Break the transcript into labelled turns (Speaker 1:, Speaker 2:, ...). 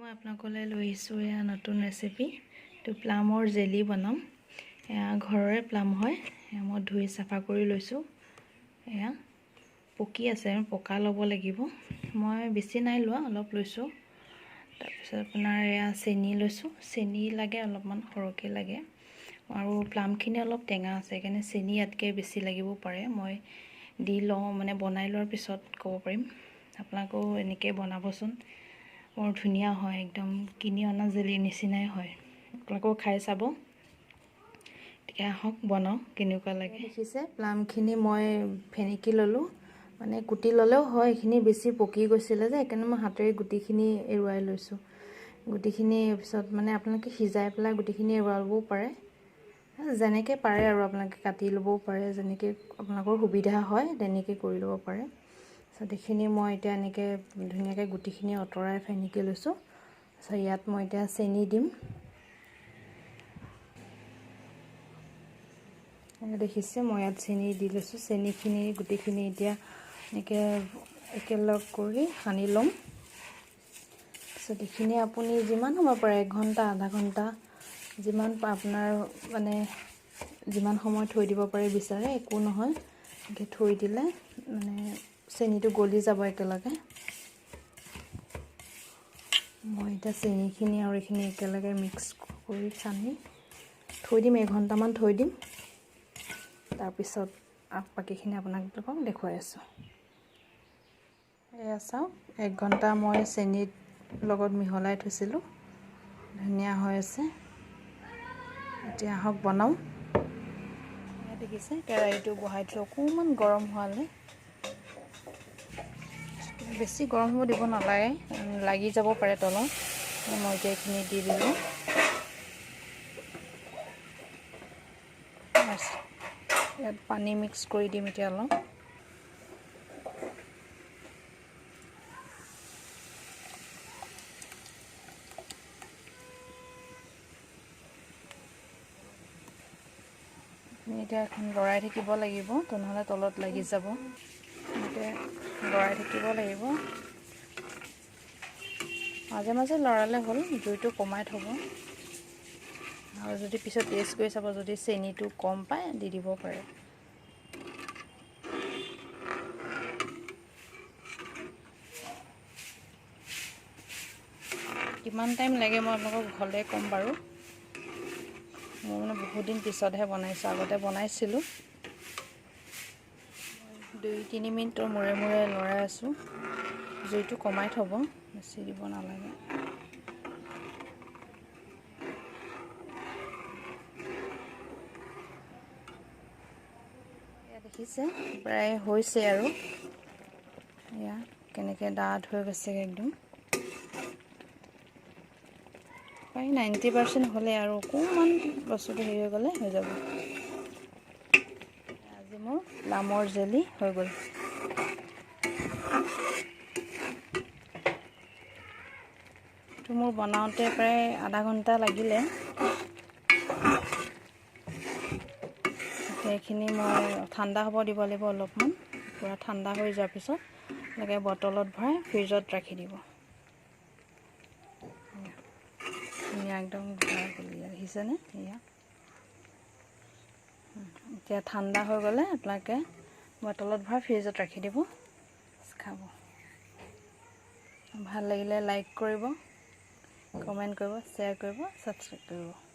Speaker 1: মই আপোনালোকলৈ লৈ আহিছোঁ এয়া নতুন ৰেচিপি। এইটো প্লামৰ জেলি বনাম। এয়া ঘৰৰে প্লাম হয়। এয়া মই ধুই চাফা কৰি লৈছোঁ। এয়া পকি আছে, পকা ল'ব লাগিব। মই বেছি নাই লোৱা, অলপ লৈছোঁ। তাৰপিছত আপোনাৰ এয়া চেনি লৈছোঁ। চেনি লাগে অলপমান সৰহকৈ লাগে। আৰু প্লামখিনি অলপ টেঙা আছে, সেইকাৰণে চেনি ইয়াতকৈ বেছি লাগিব পাৰে। মই দি লওঁ, মানে বনাই লোৱাৰ পিছত ক'ব পাৰিম। আপোনালোকেও এনেকৈ বনাবচোন, বৰ ধুনীয়া হয়, একদম কিনি অনা জেলিৰ নিচিনাই হয়। আপোনালোকেও খাই চাব। এতিয়া আহক বনাওঁ, কেনেকুৱা লাগে। দেখিছে প্লামখিনি মই ফেনেকি ল'লোঁ, মানে কুটি ল'লেও হয়। এইখিনি বেছি পকি গৈছিলে যে, সেইকাৰণে মই হাতেৰে গুটিখিনি এৰুৱাই লৈছোঁ। গুটিখিনি পিছত মানে আপোনালোকে সিজাই পেলাই গুটিখিনি এৰুৱাবও পাৰে, যেনেকৈ পাৰে আৰু আপোনালোকে কাটি ল'বও পাৰে, যেনেকৈ আপোনালোকৰ সুবিধা হয় তেনেকৈ কৰি ল'ব পাৰে। তাৰপিছত এইখিনি মই এতিয়া এনেকৈ ধুনীয়াকৈ গুটিখিনি আঁতৰাই ফেনেকি লৈছোঁ। তাৰপিছত ইয়াত মই এতিয়া চেনি দিম। দেখিছে মই ইয়াত চেনি দি লৈছোঁ। চেনিখিনি গোটেইখিনি এতিয়া এনেকৈ একেলগ কৰি সানি ল'ম। তাৰপিছত এইখিনি আপুনি যিমান সময় পাৰে, 1 ঘণ্টা আধা ঘণ্টা, যিমান আপোনাৰ মানে যিমান সময় থৈ দিব পাৰে বিচাৰে, একো নহয়। এনেকৈ থৈ দিলে মানে চেনিটো গলি যাব একেলগে। মই এতিয়া চেনিখিনি আৰু এইখিনি একেলগে মিক্স কৰি সানি থৈ দিম, 1 ঘণ্টামান থৈ দিম। তাৰপিছত বাকীখিনি আপোনালোকক দেখুৱাই আছোঁ। এয়া চাওক, 1 ঘণ্টা মই চেনিৰ লগত মিহলাই থৈছিলোঁ, ধুনীয়া হৈ আছে। এতিয়া আহক বনাওঁ। এয়া দেখিছে কেৰাহীটো বহাই থৈ অকণমান গৰম হোৱালৈ, বেছি গৰম হ'ব দিব নালাগে, লাগি যাব পাৰে তলত। মই এতিয়া এইখিনি দি দিলোঁ। ইয়াত পানী মিক্স কৰি দিম এতিয়া অলপ। এতিয়া এখন লৰাই থাকিব লাগিব, তেনেহ'লে তলত লাগি যাব। এনেকৈ লৰাই থাকিব লাগিব, মাজে মাজে লৰালে হ'ল। জুইটো কমাই থ'ব। আৰু যদি পিছত টেষ্ট কৰি চাব, যদি চেনিটো কম পায় দি দিব পাৰে। কিমান টাইম লাগে মই আপোনালোকক ঘৰলৈ ক'ম বাৰু। মই মানে বহুত দিন পিছতহে বনাইছোঁ, আগতে বনাইছিলোঁ। 2-3 মিনিটৰ মূৰে মূৰে লৰাই আছোঁ। জুইটো কমাই থ'ব, বেছি দিব নালাগে। এয়া দেখিছে প্ৰায় হৈছে আৰু। এয়া কেনেকৈ ডাঠ হৈ গৈছেগৈ একদম, প্ৰায় 90% হ'লে আৰু অকণমান বস্তুটো হেৰি হৈ গ'লে হৈ যাব। আজি মোৰ প্লামৰ জেলি হৈ গ'ল। এইটো মোৰ বনাওঁতে প্ৰায় আধা ঘণ্টা লাগিলে। সেইখিনি মই ঠাণ্ডা হ'ব দিব লাগিব অলপমান। পূৰা ঠাণ্ডা হৈ যোৱাৰ পিছত এনেকৈ বটলত ভৰাই ফ্ৰিজত ৰাখি দিব। ধুনীয়া একদম দেখিছেনে? এয়া এতিয়া ঠাণ্ডা হৈ গ'লে আপোনালোকে বটলত ভৰাই ফ্ৰিজত ৰাখি দিব, খাব। ভাল লাগিলে লাইক কৰিব, কমেণ্ট কৰিব, শ্বেয়াৰ কৰিব, ছাবস্ক্ৰাইব কৰিব।